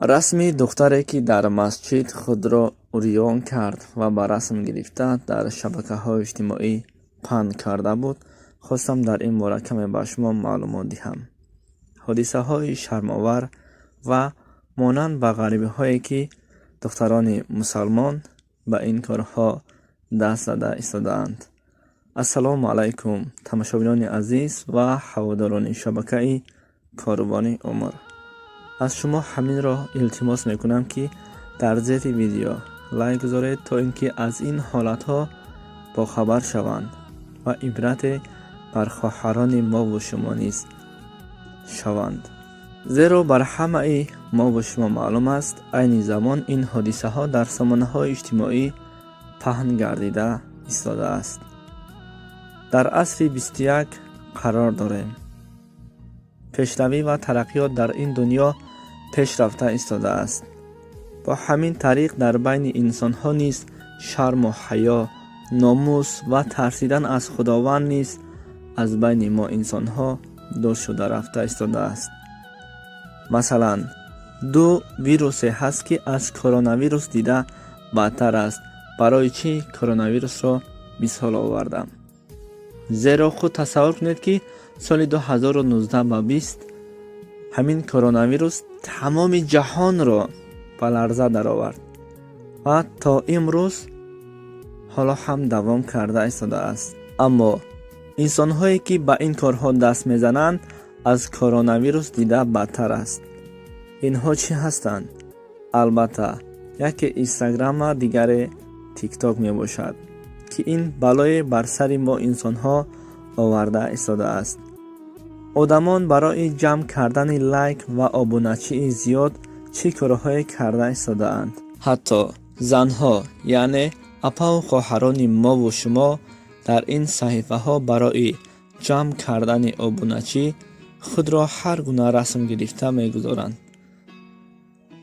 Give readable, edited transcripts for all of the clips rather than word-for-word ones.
Расми духтаре, ки дар масҷид худро урён кард ва ба расм гирифта дар шабакаҳои иҷтимоӣ паҳн карда буд, хостам дар ин бора каме ба шумо маълумот диҳам. Ҳодисаҳои шармовар ва монанд ба ғарибиҳое, ки духтарони мусалмон ба ин корҳо даст зада истодаанд. Ассалому алайкум, тамошобинони азиз ва ҳаводорони шабакаи Корвони умр. Аз шумо ҳаминро илтимос мекунам, ки дар зери видео лайк гузоред, то ин ки аз ин ҳолатҳо бохабар шаванд ва ибрате бар хоҳарони мову шумо низ шаванд. Зеро бар ҳамаи мову шумо маълум аст, айни замон ин ҳодисаҳо дар сомонаҳои иҷтимоӣ паҳн гардида истодааст. Дар асри 21 қарор дорем. Пешравӣ ва тараққиёт дар ин дунё пеш рафта истодааст. Бо ҳамин тариқ дар байни инсонҳо низ шарму ҳаё, номус ва тарсидан аз Худованд низ аз байни мо инсонҳо дур шуда рафта истодааст. Масалан, ду вирусе ҳаст, ки аз коронавирус дида бадтар аст. Барои чӣ коронавирусро мисол овардам? Зеро худ тасаввур кунед, ки соли 2019 ба 20 ҳамин коронавирус тамоми ҷаҳонро ба ларза даровард ва то имрӯз ҳоло ҳам давом карда истодааст. Аммо инсонҳое, ки ба ин корҳо даст мезананд, аз коронавирус дида бадтар аст. Инҳо чӣ ҳастанд? Албатта, яке Инстаграм ва дигаре Тикток мебошад, ки ин балое бар сари мо инсонҳо оварда истодааст. Одамон барои ҷамъ кардани лайк ва обуначии зиёд чӣ корҳое карда истодаанд. Ҳатто занҳо, яъне апаву хоҳарони мову шумо, дар ин саҳифаҳо барои ҷамъ кардани обуначӣ худро ҳар гуна расм гирифта мегузоранд.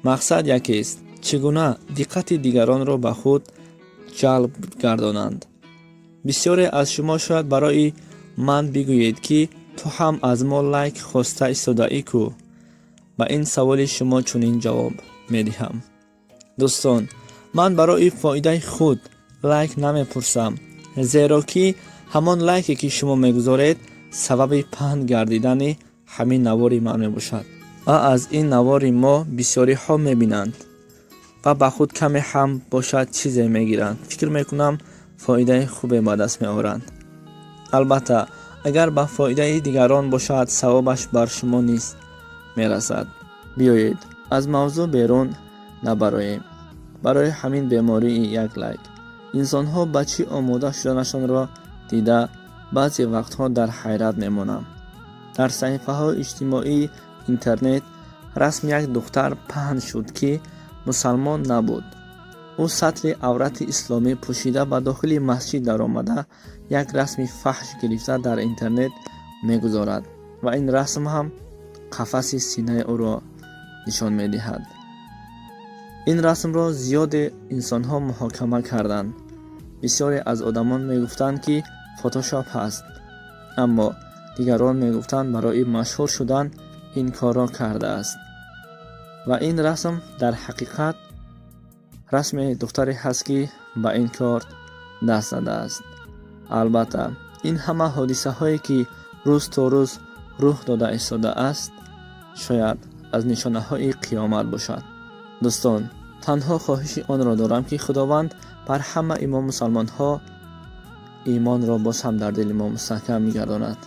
Мақсад якест: чӣ гуна диққати дигаронро ба худ ҷалб гардонанд. Бисёре аз шумо шояд барои ман бигӯед, ки ту ҳам аз мо лайк хоста истодаӣ ку. Ба ин саволи шумо чунин ҷавоб медиҳам: дӯстон, ман барои фоидаи худ лайк намепурсам, зеро ки ҳамон лайке, ки шумо мегузоред, сабаби паҳн гардидани ҳамин навори ман мебошад ва аз ин навори мо бисёриҳо мебинанд ва ба худ каме ҳам бошад чизе мегиранд. Фикр мекунам, фоидаи хубе ба даст меоранд. Албатта, агар ба фоидаи дигарон бошад, савобаш бар шумо низ мерасад. Биёед, аз мавзӯъ берун набароем. Барои ҳамин бемории як лайк инсонҳо ба чӣ омода шуданашонро дида, баъзе вақтҳо дар ҳайрат мемонам. Дар саҳифаҳои иҷтимоии интернет расми як духтар паҳн шуд, ки мусалмон набуд. Ӯ сатри аврати исломӣ пӯшида ба дохили масҷид даромада, як расми фаҳш гирифта дар интернет мегузорад ва ин расм ҳам қафаси синаи ӯро нишон медиҳад. Ин расмро зиёде инсонҳо муҳокима карданд. Бисёре аз одамон мегуфтанд, ки фотошоп ҳаст, аммо дигарон мегуфтанд, барои машҳур шудан ин корро кардааст. Ва ин расм дар ҳақиқат расми духтаре ҳаст, ки ба ин кор даст задааст. Албатта, ин ҳама ҳодисаҳое, ки рӯз то рӯз рух дода истодааст, шояд аз нишонаҳои қиёмат бошад. Дӯстон, танҳо хоҳиши онро дорам, ки Худованд бар ҳамаи мо мусалмонҳо имонро боз ҳам дар дили мо мустаҳкам мегардонад.